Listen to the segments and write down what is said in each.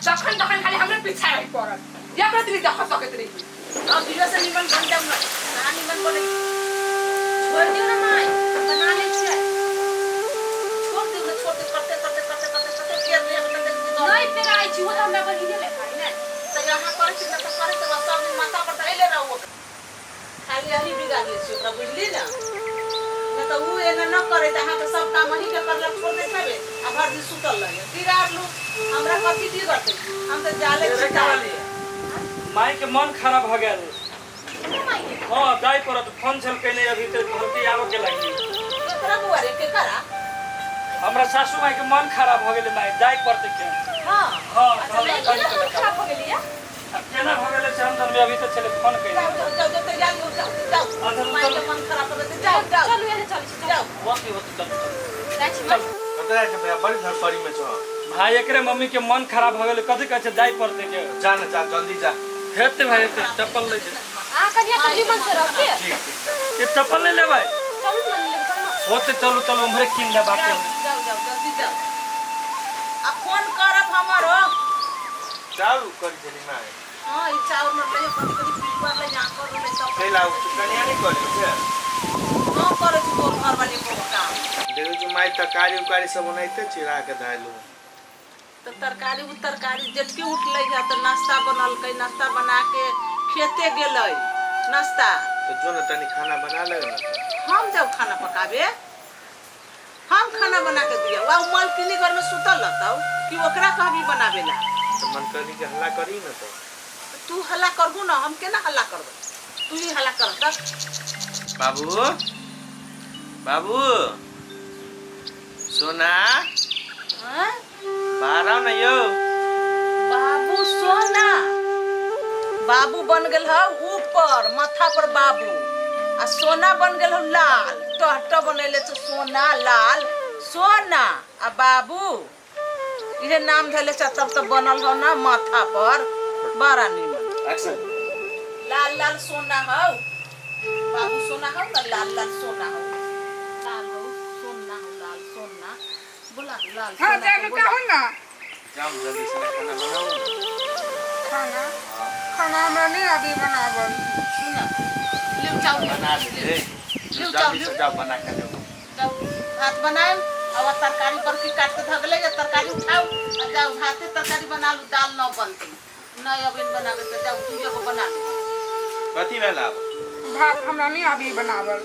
जखन तखन खाली हमरे पीछा रही पड़ल एकरा दिली देख सकैत रही अब इहो से निमन बन जाऊ ना ना निमन बने छोड़ दियौ ने माय बना लै छियै छोड़ दियौ ना छोड़ दियौ करते करते करते करते करते फेर नहीं आबै तते बिगड़ नहि पेराइ छी ओ तऽ हमरा बहिने लेखा है ने तऽ यहाँ करै छी ना तऽ करै तऽ सब दिन माथा पर तऽ अइले रहू खाली अही बिगाड़ले छी ओकरा बुझली ना न तऽ उ एना न करे तऽ अहाँके सब काम अहीं के करलक छोड़ दैत हेबै आ भरि दिन सुतल रहैया बिगाड़लू हमरा कथी बिगड़तै हम तऽ जाले रे छी कवाली माई के मन खराब हो गेल हाँ दाई पड़त फोन छल कने अभी तो कहलकै आबऽ के लागी केकरा बुआ रे केकरा हमरा सासू माई के मन खराब हो गेलै माई दाई पड़तै के हाँ हाँ अच्छा, कहलकै नहीं, दाई केना पड़तै। खराब हो गेली या अब केना हो गेलै से हम जानबे अभी तो छले फोन कइले जाओ जाओ जाओ जाओ तैयारी हो जाओ जाओ अच्छा, माई के चलू। मन खराब हो गेलै जाओ जाओ चलू एने चलै छी जाओ होती होती चलू चलू जाइ छी माय कतऽ जाइ छै भैया बड़ी धड़फड़ी में छौ भाई एकरे मम्मी के मन खराब हो गेलै कथी कहै छै जाय पड़तै के जा ना जा जल्दी जा हेतै भाई हेतै चप्पल लै छै अहाँ कनिया सब निमन से रहब के ठीक ठीक ये चप्पल ले लेबै चलू ने लेबै चलू ने। होते चलू चलू उम्हरे कीन ले बाटे जाओ जाओ जाओ जल्दी जाओ आ फोन करब हमरो चाउर करी छली माय हाँ ई चाउर न ले कथी कथी पीपर ले यहाँ कर ले सब कैला कनिया नहीं करी छै हाँ करे छी तोर घर वाली को काम देखै छी माय तरकारी उकारी सब ओनाहिते चिरा के धैलू तऽ तरकारी उ तरकारी जेठकी उठलै है तऽ नाश्ता बनलकै नाश्ता बना के खेते गेलै नाश्ता तो जो ना तनी खाना बना ले ना हम जाऊ खाना पकाबे हम खाना बना के दिया वा मालकिनी घर में सुतल रहतौ कि ओकरा कहबी बनाबे ला तो मन करी के हल्ला करी ना तो तू हल्ला करबू ना हम केना हल्ला करबै तू ही हल्ला कर त बाबू बाबू सोना हाँ? बाहर आओ ना यो बाबू सोना बाबू बन गेल हौ ऊपर माथा पर बाबू आ सोना बन गेल हौ लाल टहट बनैले छै सोना लाल सोना आ बाबू इहे नाम धैले छै तब तऽ बनल हौ ना माथा पर बड़ा निमन एक्शन लाल लाल सोना हौ बाबू सोना हौ ना लाल लाल सोना हौ लाल हौ सोना हौ लाल सोना बोला लाल हाँ सोना जानू बोला। कहू ना जाम जल्दी से ना खाना बनाओ ना खाना खाना हमरा नहीं अभी बनावल सुन लिउ चाउर बना दे लिउ जल्दी चाउर से लिउ जाओ बना के दो जाऊ भात बनाएम आ वह तरकारी बड़की काट के धऽ गेलै या तरकारी उठाउ आ जाउ भाते तरकारी बना लू दाल न बनतै नहि अबै बनाबे तऽ जाउ दुइए गो बना लू कथी भेल आब भात हमरा नहीं अभी बनावल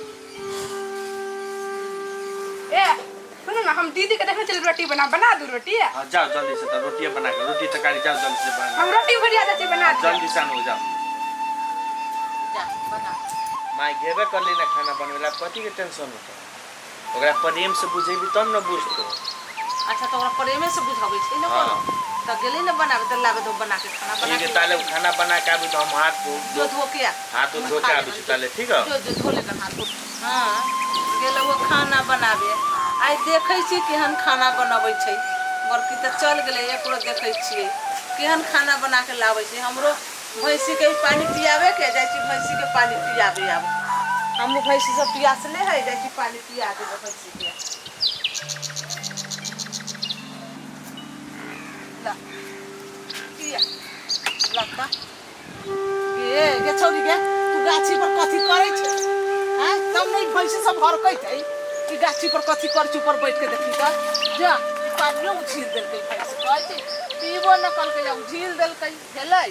ए सुनू ना हम दीदी के देखने चल रोटी बना बना दू रोटी हाँ जाओ जल्दी से तो रोटी बना के रोटी तरकारी जाओ जल्दी से बना हम रोटी भरिया दै छी बना दिअ जल्दी से आनो जाओ जा बना माय गेबे करली ना खाना बनवेला कथी के टेंशन होता ओकरा प्रेम से बुझेबी तब न बुझतो अच्छा तऽ ओकरा प्रेमे से बुझाबै छै ने हाँ। कोनो तऽ गेलै ने बनाबे तऽ लाबे तऽ बना के खाना बना ठीक है के ताले खाना बना के आबी तो हम हाथ धो जो धो के आ हाथ धो के आबी छी ताले ठीक है जो जो धो लेकर हाथ धो हाँ गेल वो खाना बनाबे आइ देखै छी केहन खाना बनबै छै बड़की तऽ चल गेलै एकरो देखै छियै केहन खाना बना के लाबै छै हमरो भैंसीके पानि पियाबे के जाइ छी भैंसीके पानि पियाबे आब हमहूँ भैंसी सब पियासले है जाइ छी पानि पिया देबै भैंसीके ला पिया लत्ता गे गे छौरी गे तू गाछी पर कथी करै छै आँय तब नहि भैंसी सब हरकैत है कि गाछी पर कथी करै छै ऊपर बैठ के देखी तऽ जा ई पानियो उछील देलकै भैंसी कहै छै पीबो न कलकै आ उझील देलकै भेलै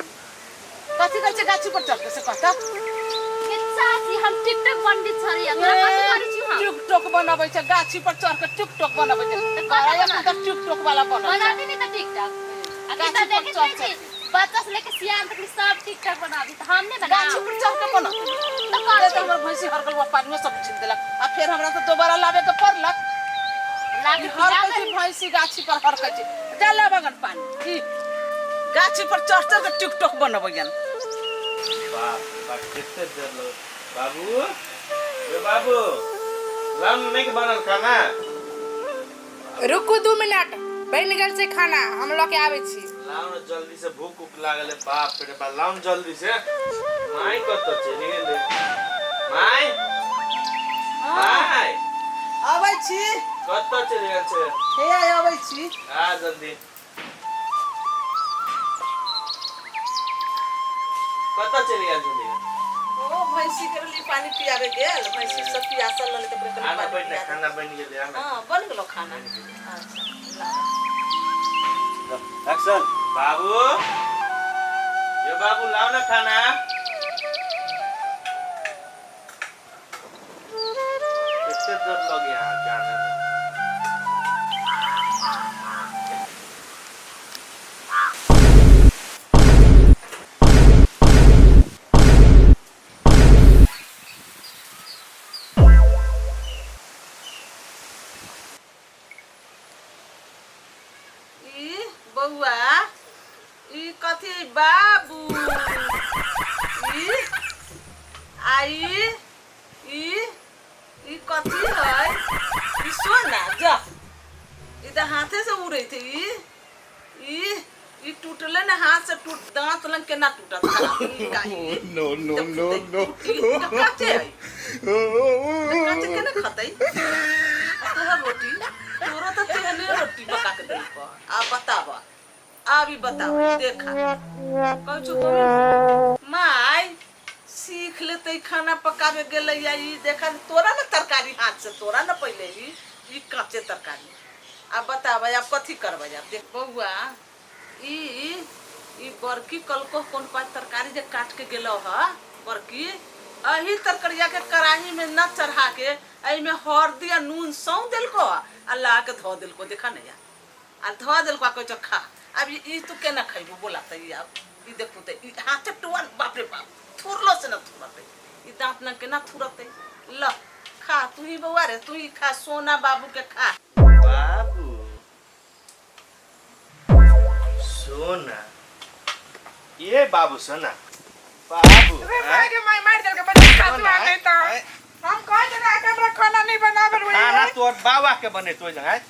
कथी करै छै गाछी पर चढ़ के से कहता के चाची हम टिकटॉक बनबै छली तोरा कथी करै छी हम टिकटॉक बनबै छै गाछी पर चढ़ के टिकटॉक बनबै छै तऽ कहै कतऽ अपन तऽ टिकटॉक वाला बनल छै बनाबी नहीं तऽ टिकटॉक आ गाछी तऽ पर देखैत चढ़ नहि छी बच्चा से लेके सियान तक सब टिकटॉक बनाबी तऽ हम नहि गाछी बनाब पर चढ़ के बनत तऽ अरे कथी तऽ हमर भैंसी हरकल बा पानियो सब छीन देलक आ फेर हमरा तऽ दोबारा लाबे के पड़लक लागे हरकै छै भैंसी गाछी पर हरकै छै जा लाबऽ गन पानी की गाछी पर चढ़ चढ़ के टिकटॉक बनबैयन बाप रे बाप कते देर लग बाबू रे बाबू लाउ ने नहीं बनल खाना रुकू 2 मिनट बनि गेल छै खाना हम लऽ के आबै छी लाउ ने जल्दी से भूख उख लागल है बाप रे बाप लाउ ने जल्दी से माय कतऽ चलि गेलै माय माय अबै छी कतऽ चलि गेल छै हे आइ अबै छी आ जल्दी चलि गेल छलियै? ओ भैंसी के लिए पानी पियावे गेल, भैंसी सब पियासल रहले त ओकरे आना पानी बैठ पिया देली। खाना बनि गेलै आना। हां बन गेलो खाना। अच्छा ला। एक्शन। बाबू यो बाबू लाओ ना खाना। कितने देर लगे यहाँ जाने में? ई बौआ ई कथी बाबू ई आई ई ई कथी है? ई सोना जा ई त हाथे से उड़ै थे। ई ई ई टूटले ना हाथ से टूट दांत लंग केना टूटत? No, no, no, no. काचे है काचे केना खतै तोहर रोटी? तोरो त तेहने रोटी पका के देलको। आ बताब आ भी बताब देखा कहै छौ माय सीख लेतै खाना पकावे गेलै या ई देखा तोरा ना तरकारी हाथ से तोरा ना पहिले ई ई काचे तरकारी। आ बताब आब कथी करबै आब? देख बौआ ई ई बड़की कलको कोन पात तरकारी जे काट के गेलो ह बड़की अही तरकरिया के कड़ाही में न चढ़ा के एहिमे हरदी आ नून सौ देलको आ ला के धो देलको। देखा नहीं आ आ धो देलको आ कहै छौ खा। अब ई तू केना खैबू बोला त? ई आब ई देखू त ई हाथे टुअन बाप रे बाप थुरलो से न थुरतै ई दांत न केना थुरतै। ल खा तू ही बौआ रे तू ही खा सोना बाबू के खा। बाबू सोना ये बाबू सोना बाबू रे माय के माय मार देलके बच्चा खातू आ गई त हम कह देना कि हमरा खाना नहीं बनावे रे। खाना तोर बाबा के बने तो जगह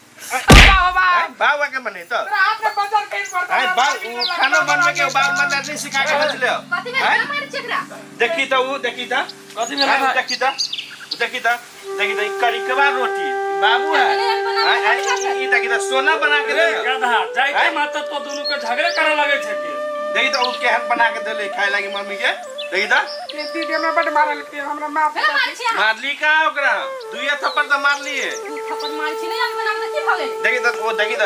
बाबा बाबा के बने तो तोरा हाथ में बजर कहीं पड़ता। आय बाबू खाना बनवे के बाप मत नहीं सिखा के बचले हो। कथी में आय? मारे छी एकरा? देखी त ऊ देखी त कथी में आय, लगा? देखी त देखी त देखी त ई करिकवा रोटी बाबू है। पहिले हम बनाबै आय, आय, ई देखी त सोना बना के रे दे। गधा जाइते आय? माता तो दोनों के झगड़े करे लगे छै के। देखी त ऊ केहन बना के देले खाए लागी मम्मी के। देखी त दीदी हमरा बड मारल के हमरा माफ हे कर मारै छी अहाँ। मारली का ओकरा? दुइया थप्पड़ त मारली है। दू थप्पड़ मारै छी नहीं हम बनाबै त की भऽ गेलै? देखी त वो देखी त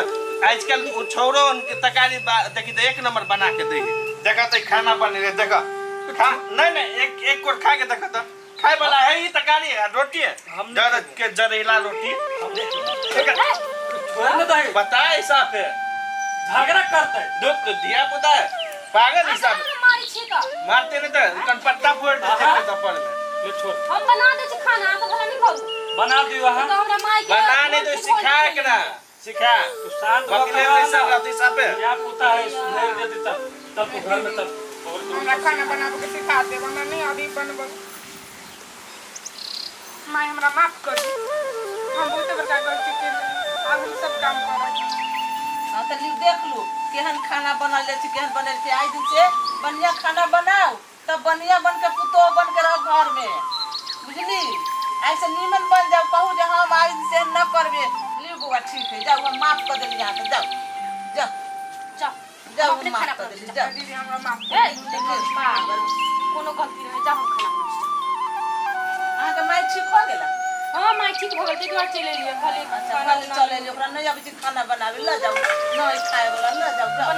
आजकल वो छौरो उनके तकारी देखी त एक नंबर बना के दे। देखा त खाना बने रे देखा खा नहीं नहीं एक एक कोर खा के देखा त खाए वाला है ई तकारी है रोटी है हम नहीं जर के जरेला रोटी। छोड़ न दही बता हिसाब है झगड़ा करते दुख तो दिया पुता है पागल हिसाब अहाँ हमरा मारै छी त मारते नहीं त कन पत्ता फोड़ देते आहा। थप्पड़ में। ये छोड़ हम बना दै छी खाना अहाँ सब भला नहीं करू। बना दियो अहाँ तऽ हमरा माय के बना नहीं तो सिखा एकरा सिखा तू शांत हो बकले वैसा रहती हिसाब है क्या पुता है सुधर देती तब तब तू घर में तब और तू हमरा खाना बनावे के सिखा दे हमरा नहीं अभी बनबो। माय हमरा माफ कर दी हम बहुत बड़का गलती केली आब हम सब काम करब। हाँ त ली देख लू केहन खाना बनल छी केहन बनल छी। आइ दिन से बढ़िया खाना बनाओ तब बढ़िया बन के पुतोह बन के रहो घर में बुझली। ऐसे नीमन बन जाओ कहू जे हम आइ दिन से न करबे। ली बौआ ठीक है जाओ हम माफ कर देली अहाँके जाओ जाओ जाओ जाओ हम अपने माफ खाना कर बनाबै देली छी। जाओ। दीदी हमरा माफ ए पागल कोनो गलती रहे जाओ हम खाना बनाबै छी। अहाँके माय ठीक हो गेला? हाँ माय ठीक भऽ गेल ताहि दुआरे चलि एलियै कहलियै अच्छा खाना खाली चले एलियै ओकरा नहीं अबै छै खाना बनावे ल जाओ नहीं खाए वाला ल जाओ जाओ। बना